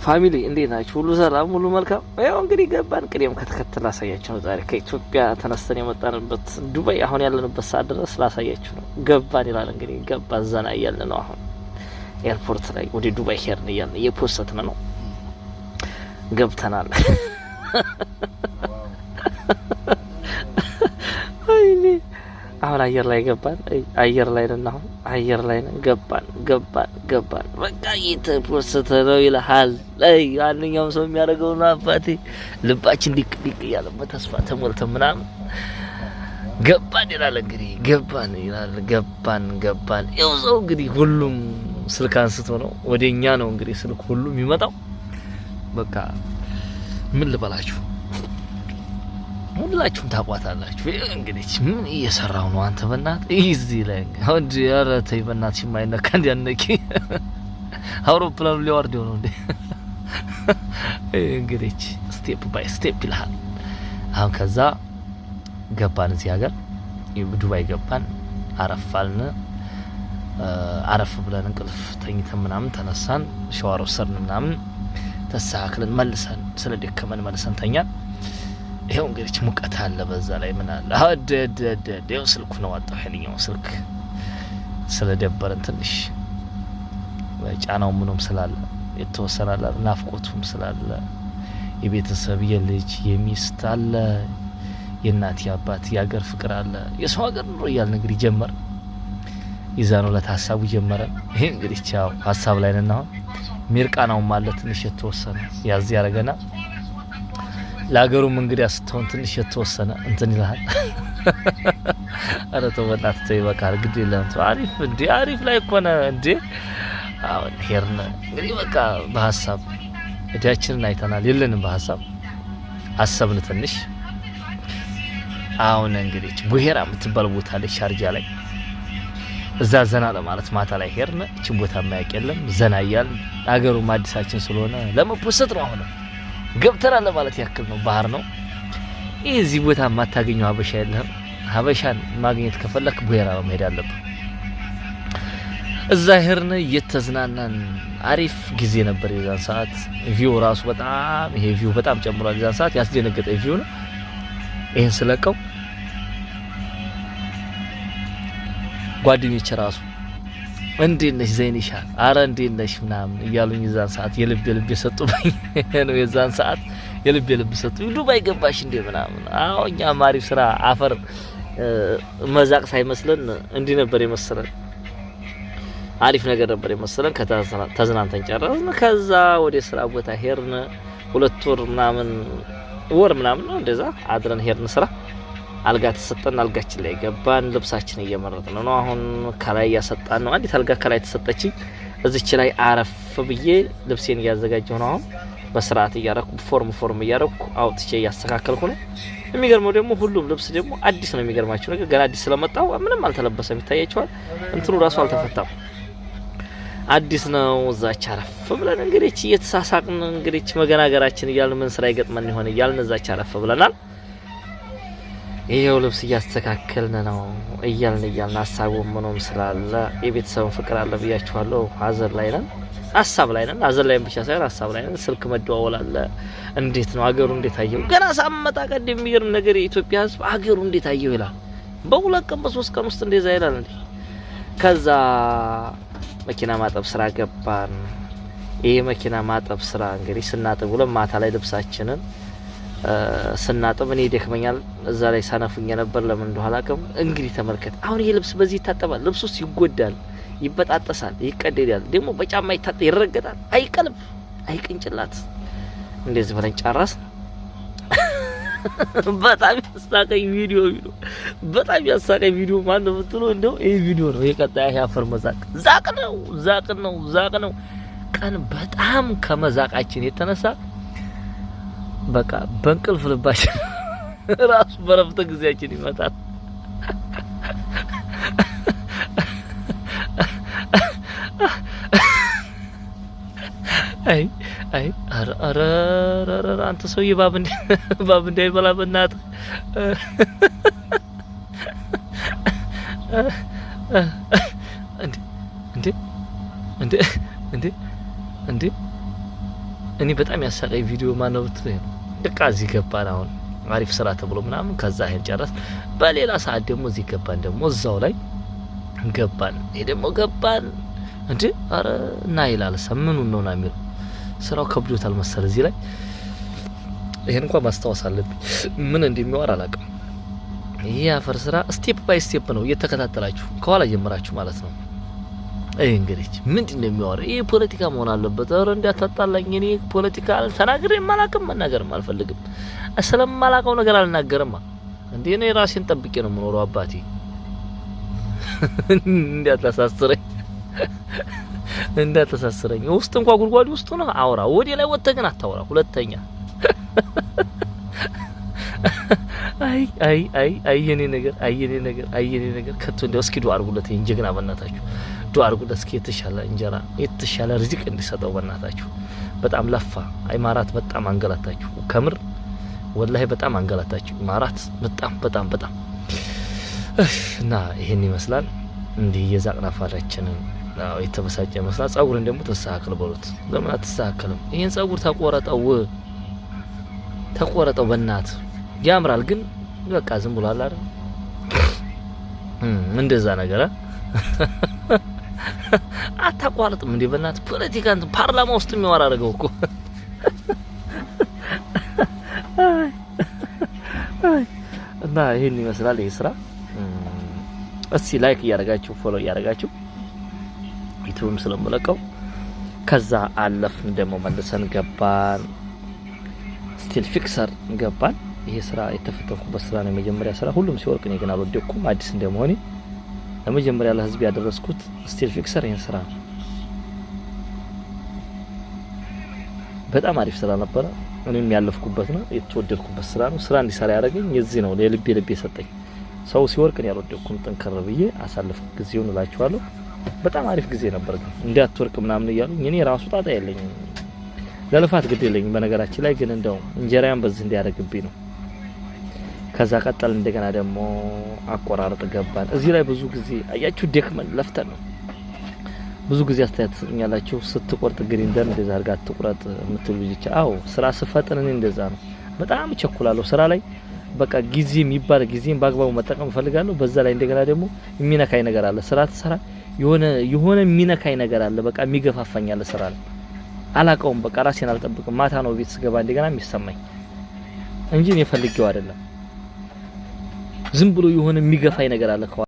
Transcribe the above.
Family፣ እንዴት ናችሁ? ሁሉ ሰላም፣ ሁሉ መልካም። ያው እንግዲህ ገባን። ቅደም ከተከተል ላሳያችሁ ነው። ዛሬ ከኢትዮጵያ ተነስተን የመጣንበት ዱባይ አሁን ያለንበት ሰዓት ድረስ ላሳያችሁ ነው። ገባን ይላል እንግዲህ፣ ገባን፣ ዘና እያልን ነው። አሁን airport ላይ ወደ ዱባይ ሄድን እያልን እየ post ን ነው። ገብተናል። አይኔ፣ አሁን አየር ላይ ገባን። አየር ላይ ነን። አሁን አየር ላይ ነን። ገባን፣ ገባን፣ ገባን። በቃ እየተ post ተ ነው ይልሃል። አይ፣ ማንኛውም ሰው የሚያደርገው ነው አባቴ። ልባችን ዲቅ ዲቅ እያለ በተስፋ ተሞልተን ምናምን ገባን ይላል። እንግዲህ ገባን ይላል። ገባን፣ ገባን። ይኸው ሰው እንግዲህ ሁሉም ስልክ አንስቶ ነው፣ ወደኛ ነው እንግዲህ ስልክ ሁሉ የሚመጣው። በቃ ምን ልበላችሁ፣ ሁላችሁም ታቋታላችሁ። እንግዲህ ምን እየሰራው ነው አንተ? በእናትህ እዚህ ላይ እንዴ! ኧረ ተይ በእናትሽ፣ የማይነካ እንዲያነቂ አውሮፕላኑ ሊወርድ ነው እንዴ? እንግዲህ step by step ይልሃል። አሁን ከዛ ገባን፣ እዚህ ሀገር ዱባይ ገባን፣ አረፋልን። አረፍ ብለን እንቅልፍ ተኝተን ምናምን ተነሳን፣ ሸዋር ወሰድን ምናምን፣ ተስተካክለን መልሰን ስለደከመን መልሰን ተኛን። ይኸው እንግዲህ ሙቀት አለ፣ በዛ ላይ ምን አለ፣ ይኸው ስልኩ ነው አጣው። ኃይለኛው ስልክ ስለደበረን ትንሽ ጫናው ምኑም ስላለ የተወሰነ አለ፣ ናፍቆቱም ስላለ የቤተሰብ፣ የልጅ፣ የሚስት አለ፣ የእናት፣ የአባት፣ የሀገር ፍቅር አለ፣ የሰው ሀገር ኑሮ እያልን እንግዲህ ጀመር ይዛነው ለት ሀሳቡ ጀመረ። ይሄ እንግዲህ ቻው ሀሳብ ላይ ነን አሁን። ሚርቃናውም አለ፣ ትንሽ የተወሰነ ያዝ ያደረገና ለሀገሩም እንግዲህ ስትሆን ትንሽ የተወሰነ እንትን ይልሃል። ኧረ ተው በእናትህ ተው፣ ይበቃል። ግድ የለም ተው። አሪፍ እንዴ፣ አሪፍ ላይ እኮ ነህ እንዴ። አሁን ሄድን እንግዲህ፣ በቃ በሀሳብ እዳችንን አይተናል። የለንም፣ በሀሳብ አሰብን ትንሽ። አሁን እንግዲህ ቡሄራ የምትባል ቦታ አለች ሻርጃ ላይ፣ እዛ ዘና ለማለት ማታ ላይ ሄድን። እችን ቦታ የማያውቅ የለም። ዘና እያልን አገሩም አዲሳችን ስለሆነ ለመ post ነው። አሁንም ገብተናል ለማለት ያክል ነው። ባህር ነው ይህ። እዚህ ቦታ የማታገኘው ሀበሻ የለህም። ሀበሻን ማግኘት ከፈለክ ቡሄራ መሄድ አለብህ። እዛ ሄድን፣ እየተዝናናን አሪፍ ጊዜ ነበር። የዛን ሰዓት view ራሱ በጣም፣ ይሄ view በጣም ጨምሯል። የዛን ሰዓት ያስደነገጠ view ነው። ይሄን ስለቀው ጓደኞች ራሱ እንዴት ነሽ ዘይንሻ፣ አረ እንዴት ነሽ ምናምን እያሉኝ የዛን ሰዓት የልብ የልብ የሰጡብኝ ነው። የዛን ሰዓት የልብ የልብ ሰጡኝ። ዱባይ ገባሽ እንዴ ምናምን። አዎ፣ እኛም አሪፍ ስራ አፈር መዛቅ ሳይመስለን እንዲህ ነበር የመሰለን። አሪፍ ነገር ነበር የመሰለን። ከተዝናንተን ጨረስን። ከዛ ወደ ስራ ቦታ ሄድን። 2 ወር ምናምን፣ ወር ምናምን ነው እንደዛ አድረን ሄድን ስራ። አልጋ ተሰጠን። አልጋችን ላይ ገባን። ልብሳችን እየመረጥን ነው። አሁን ከላይ እያሰጣን ነው። አንዲት አልጋ ከላይ ተሰጠችኝ። እዚች ላይ አረፍ ብዬ ልብሴን እያዘጋጀሁ ነው። አሁን በስርዓት እያረኩ፣ form form እያረኩ አውጥቼ እያስተካከልኩ ነው። የሚገርመው ደግሞ ሁሉም ልብስ ደግሞ አዲስ ነው። የሚገርማችሁ ነገር ገና አዲስ ስለመጣው ምንም አልተለበሰም። ይታያችኋል። እንትኑ ራሱ አልተፈታም። አዲስ ነው። እዛች አረፍ ብለን እንግዲህ እየተሳሳቅን፣ እንግዲህ መገናገራችን እያልን፣ ምን ስራ ይገጥመን ይሆን እያልን እዛች አረፍ ብለናል። ይሄው ልብስ እያስተካከልን ነው እያልን እያልን ሀሳቡ ምኖም ስላለ የቤተሰብን ፍቅር አለ ብያችኋለሁ። ሀዘን ላይ ነን፣ ሀሳብ ላይ ነን። ሀዘን ላይ ብቻ ሳይሆን ሀሳብ ላይ ነን። ስልክ መደዋወል አለ። እንዴት ነው አገሩ፣ እንዴት አየው? ገና ሳመጣ ቀድ የሚገርም ነገር የኢትዮጵያ ሕዝብ አገሩ እንዴት አየው ይላል። በ2 ቀን በ3 ቀን ውስጥ እንደዛ ይላል እንዴ። ከዛ መኪና ማጠብ ስራ ገባን። ይሄ መኪና ማጠብ ስራ እንግዲህ ስናጥብ ውለን ማታ ላይ ልብሳችንን ስናጥብ እኔ ይደክመኛል። እዛ ላይ ሰነፉኝ ነበር፣ ለምን እንደሆነ አላውቅም። እንግዲህ ተመልከት፣ አሁን ይሄ ልብስ በዚህ ይታጠባል። ልብሱ ውስጥ ይጎዳል፣ ይበጣጠሳል፣ ይቀደዳል። ደግሞ በጫማ ይታጠ ይረገጣል። አይቀልብ አይቅንጭላት። እንደዚህ ብለን ጨረስን። በጣም ያሳቀኝ ቪዲዮ፣ በጣም ያሳቀኝ ቪዲዮ ማን ነው ብትሉ፣ እንደው ይሄ ቪዲዮ ነው። የቀጣይ ይሄ አፈር መዛቅ ዛቅ ነው፣ ዛቅ ነው፣ ዛቅ ነው። ቀን በጣም ከመዛቃችን የተነሳ በቃ በእንቅልፍ ልባችን ራሱ በረፍት ጊዜያችን ይመጣል። አይ አይ፣ ኧረ ኧረ ኧረ፣ አንተ ሰውዬ እባብ እንዳይበላ በእናትህ። እንዴ እንዴ እንዴ እንዴ እንዴ! እኔ በጣም ያሳቀኝ ቪዲዮ ማነው ብትሉ ይሄ ነው። በቃ እዚህ ገባን አሁን አሪፍ ስራ ተብሎ ምናምን፣ ከዛ ይሄን ጨረስ። በሌላ ሰዓት ደግሞ እዚህ ገባን፣ ደግሞ እዛው ላይ ገባን። ይሄ ደግሞ ገባን እንዴ፣ አረ እና ይላል። ምኑን ነው ና የሚለው? ስራው ከብዶታል መሰል። እዚህ ላይ ይሄን እንኳን ማስታወስ አለብኝ። ምን እንደሚወራ አላውቅም። ይሄ የአፈር ስራ step by step ነው፣ እየተከታተላችሁ ከኋላ ጀምራችሁ ማለት ነው። ይሄ እንግዲህ ምንድን ነው የሚያወራው? ይሄ ፖለቲካ መሆን አለበት። ኧረ እንዳታጣላኝ። እኔ ፖለቲካ ተናግሬም አላውቅም፣ መናገርም አልፈልግም። ስለማላውቀው ነገር አልናገርማ። እንዴ፣ እኔ ራሴን ጠብቄ ነው የምኖረው። አባቴ እንዳታሳስረኝ፣ እንዳታሳስረኝ። ውስጥ እንኳ ጉድጓድ ውስጥ ነው አውራ፣ ወደ ላይ ወጥተህ ግን አታውራ። ሁለተኛ። አይ አይ አይ አይ የኔ ነገር፣ አይ የኔ ነገር፣ አይ የኔ ነገር። ከቶ እንደው እስኪ ዱአ አድርጉለት ይሄን ጀግና፣ በእናታችሁ ዱአ አድርጉለት እስኪ የተሻለ እንጀራ የተሻለ ሪዝቅ እንዲሰጠው በእናታችሁ። በጣም ለፋ። ኢማራት በጣም አንገላታችሁ። ከምር ወላሂ በጣም አንገላታችሁ ኢማራት፣ በጣም በጣም በጣም። እና ይሄን ይመስላል። እንዲህ እየዛቅን አፋራችንን የተበሳጨ ይመስላል። ጸጉርን ደግሞ ተስተካከል በሉት። ለምን አትስተካከልም? ይሄን ጸጉር ተቆረጠው፣ ተቆረጠው በእናት። ያምራል ግን በቃ ዝም ብሏል አይደል? እንደዛ ነገር አታቋርጥም እንዴ? በእናት ፖለቲካ እንትን ፓርላማ ውስጥ የሚያወራ አደረገው እኮ። እና ይሄን ይመስላል ይሄ ስራ። እስቲ like እያደረጋችሁ፣ follow እያደረጋችሁ ዩቲዩብም ስለምለቀው። ከዛ አለፍን ደግሞ መልሰን ገባን፣ steel fixer ገባን። ይሄ ስራ የተፈተንኩበት ስራ ነው፣ የመጀመሪያ ስራ። ሁሉም ሲወርቅ እኔ ግን አልወደቅኩም። አዲስ እንደመሆኔ ለመጀመሪያ ለህዝብ ያደረስኩት steel fixer ይሄን ስራ ነው። በጣም አሪፍ ስራ ነበረ። እኔም ያለፍኩበት ነው፣ የተወደድኩበት ስራ ነው። ስራ እንዲሰራ ያደረገኝ የዚህ ነው። የልቤ ልቤ የሰጠኝ ሰው ሲወርቅ እኔ አልወደቅኩም። ጠንከር ብዬ አሳለፍኩ ጊዜውን እላችኋለሁ። በጣም አሪፍ ጊዜ ነበር። ግን እንዳትወርቅ ምናምን እያሉ እኔ ራሱ ጣጣ የለኝም፣ ለልፋት ግድ የለኝም። በነገራችን ላይ ግን እንደው እንጀራያን በዚህ እንዲያደርግብኝ ነው። ከዛ ቀጠል እንደገና ደግሞ አቆራረጥ ገባን። እዚህ ላይ ብዙ ጊዜ አያችሁ ደክመን ለፍተን ነው። ብዙ ጊዜ አስተያየት ትሰጡኛላችሁ። ስትቆርጥ grinder እንደዛ አድርጋ አትቁረጥ የምትሉ ልጆች፣ አዎ ስራ ስፈጥን እኔ እንደዛ ነው። በጣም እቸኩላለሁ ስራ ላይ። በቃ ጊዜ የሚባል ጊዜን በአግባቡ መጠቀም እፈልጋለሁ። በዛ ላይ እንደገና ደግሞ የሚነካኝ ነገር አለ። ስራ ትሰራ የሆነ የሆነ የሚነካኝ ነገር አለ። በቃ የሚገፋፋኝ አለ ስራ ላይ፣ አላቀውም። በቃ ራሴን አልጠብቅም። ማታ ነው ቤት ስገባ እንደገና የሚሰማኝ እንጂ እኔ ፈልጌው አይደለም። ዝም ብሎ የሆነ የሚገፋኝ ነገር አለ።